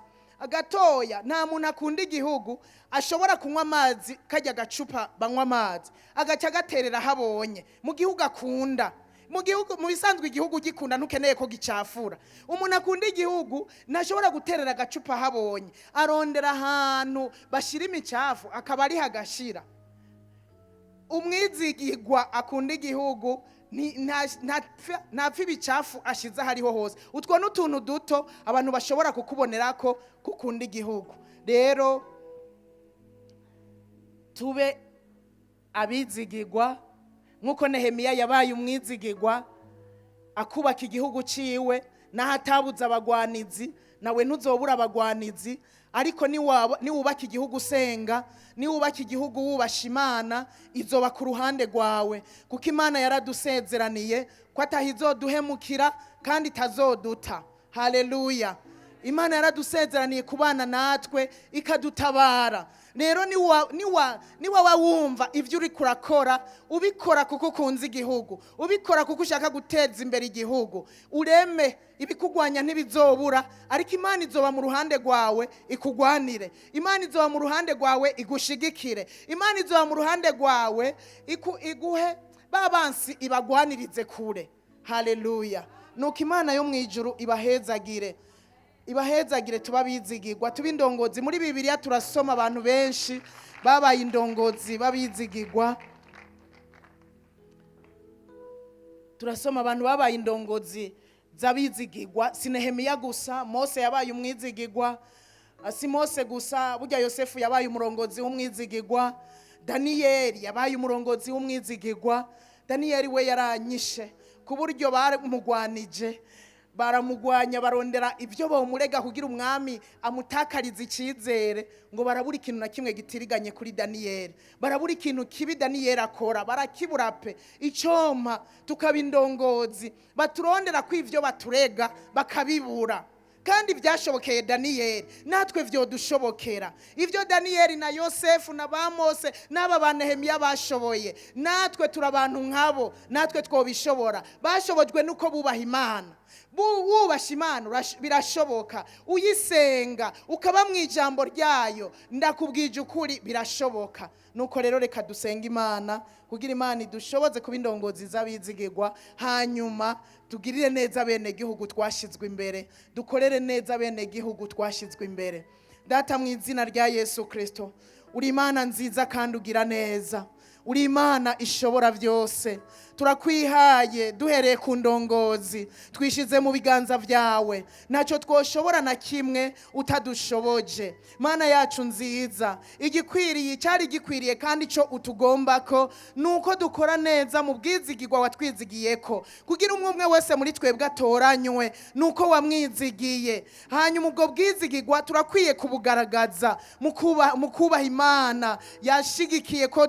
gatoya. Nta muntu akunda igihugu ashobora kunywa amazi, kajya agacupa banywa amazi, agaca agaterera aho abonye mu gihugu akunda. Mu gihugu, mu bisanzwe, igihugu gikunda ntukeneye ko gicafura. Umuntu akunda igihugu ntashobora guterera agacupa aho abonye, arondera ahantu bashyira imicafu akaba ariho agashira. Umwizigirwa akunda igihugu ntapfa ibicafu ashize aho ariho hose. Utwo ni utuntu duto abantu bashobora kukubonera ko kukunda igihugu. Rero tube abizigirwa nk'uko Nehemiya yabaye umwizigirwa akubaka igihugu ciwe, naho atabuze abagwanizi. Nawe ntuzobura abagwanizi, ariko niwubaka igihugu usenga, niwubaka igihugu wubasha Imana, izoba ku ruhande rwawe, kuko Imana yaradusezeraniye ko atahizoduhemukira kandi itazoduta. Haleluya! Imana yaradusezeraniye kubana natwe ikadutabara. Rero niwaba wumva ibyo uri kurakora ubikora kuko ukunze igihugu, ubikora kuko ushaka guteza imbere igihugu, ureme ibikugwanya ntibizobura, ariko Imana izoba mu ruhande rwawe ikugwanire, Imana izoba mu ruhande rwawe igushigikire, Imana izoba mu ruhande rwawe iguhe ba bansi ibagwanirize kure. Haleluya! Nuko Imana yo mu ijuru ibahezagire, ibahezagire. Tuba bizigirwa, tuba indongozi. Muri Bibiliya turasoma abantu benshi babaye indongozi babizigirwa. Turasoma abantu babaye indongozi z'abizigirwa. Si Nehemiya gusa, Mose yabaye umwizigirwa. Si Mose gusa, burya Yosefu yabaye umurongozi w'umwizigirwa, Daniyeli yabaye umurongozi w'umwizigirwa. Daniyeli we yaranyishe ku buryo baramugwanije, baramugwanya, barondera ibyo bamurega kugira umwami amutakarize icyizere, ngo barabura ikintu na kimwe gitiriganye kuri Daniyeli, barabura ikintu kibi Daniyeli akora, barakibura pe. Icyompa tukaba indongozi baturondera ko ibyo baturega bakabibura. Kandi byashobokeye Daniyeli, natwe vyodushobokera. Ibyo Daniyeli na Yosefu na ba Mose n'aba ba Nehemiya bashoboye, natwe turi abantu nkabo, natwe twobishobora. Bashobojwe nuko bubaha Imana. Wubasha Imana birashoboka, uyisenga ukaba mu ijambo ryayo, ndakubwije ukuri birashoboka. Nuko rero reka dusenga Imana kugira Imana idushoboze kuba indongozi z'abizigirwa, hanyuma tugirire neza bene gihugu twashyizwe imbere, dukorere neza bene gihugu twashyizwe imbere. Data, mu izina rya Yesu Kirisito, uri Imana nziza kandi ugira neza, uri Imana ishobora byose. Turakwihaye duhereye ku ndongozi, twishize mu biganza byawe. Ntacyo twoshobora na kimwe utadushoboje. Mana yacu nziza, igikwiriye cyari gikwiriye kandi icyo utugomba ko ni uko dukora neza mu bwizigirwa watwizigiye ko kugira umwe umwe wese muri twebwe atoranywe ni uko wamwizigiye. Hanyuma ubwo bwizigirwa turakwiye kubugaragaza mu kubaha Imana yashigikiye ko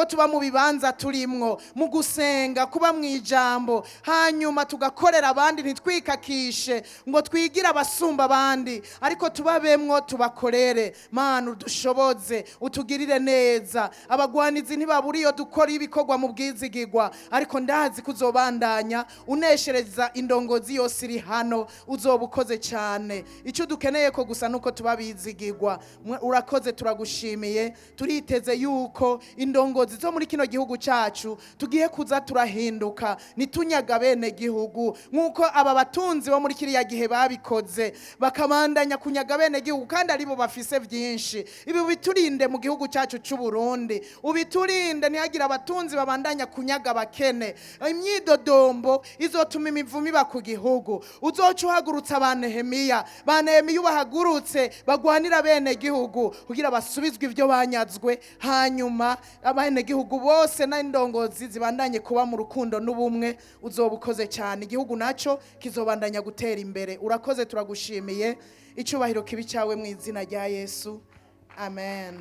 tuba mu bibanza turimwo, mu gusenga, kuba mu ijambo, hanyuma tugakorera abandi, ntitwikakishe ngo twigire abasumba abandi, ariko tubabemwo tubakorere. Mana, udushoboze, utugirire neza. Abagwanizi ntibabura iyo dukora ibikorwa mu bwizigirwa, ariko ndazi ko uzobandanya uneshereza indongozi yose iri hano. Uzoba ukoze cyane. Icyo dukeneye ko gusa nuko tuba bizigirwa. Urakoze, turagushimiye. Turiteze yuko indongozi zo muri kino gihugu cyacu tugiye kuza turahinduka, nitunyaga bene gihugu nk'uko aba batunzi bo muri kiriya gihe babikoze, bakabandanya kunyaga bene gihugu kandi aribo bafise byinshi. Ibi ubiturinde mu gihugu cyacu cy'u Burundi, ubiturinde, ntihagire abatunzi babandanya kunyaga abakene. Imyidodombo izotuma imivumo iba ku gihugu. Uzoca uhagurutsa ba Nehemiya, ba Nehemiya ubahagurutse bagwanira bene gihugu kugira basubizwe ibyo banyazwe, hanyuma abene gihugu bose n'indongozi zibandanye kuba mu rukundo n'ubumwe. Uzoba ukoze cyane, igihugu nacyo kizobandanya gutera imbere. Urakoze, turagushimiye. Icyubahiro kibi cyawe mu izina rya Yesu, amen.